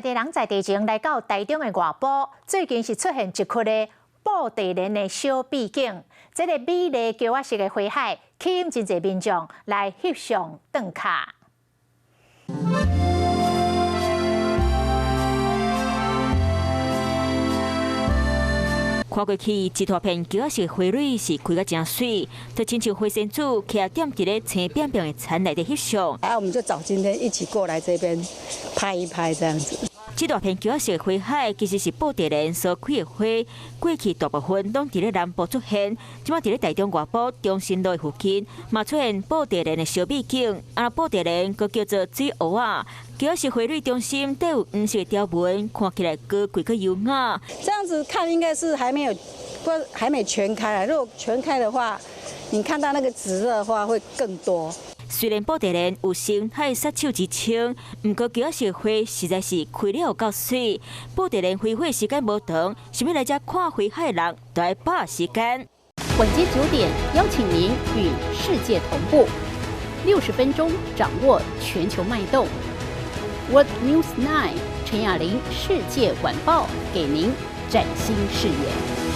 地人在地前來到台中的外埔，最近是出現一區的布袋蓮的小美景。這个美麗橋仔式的花海，吸引真濟民眾來翕相轉卡。看過去，一大片橋仔式花蕊是開甲誠媠，就親像花仙子徛踮佇咧青扁扁的田內底翕相。啊，我們就找今天一起過來這邊拍一拍，這樣子。這大片橋仔式花海其實是布袋蓮所開的花，過去大部分攏佇咧南部出現，這擺佇咧台中外埔中心路附近，嘛出現布袋蓮的小美景。啊，布袋蓮閣叫做水芋仔。橋仔式花蕊中心底有黃色的條紋，看起來高貴閣優雅。這樣子看應該是還沒有，不還沒全開來。如果全開的話，你看到那個紫色的話會更多。雖然布袋蓮有生態殺手之稱，毋過橋仔式花實在是開了有夠媠。布袋蓮開花時間無長，想欲來遮看花海的人，都愛把握時間。晚間9點，邀請您與世界同步，60分鐘掌握全球脈動。World News 9 陳雅玲世界晚報，給您嶄新視野。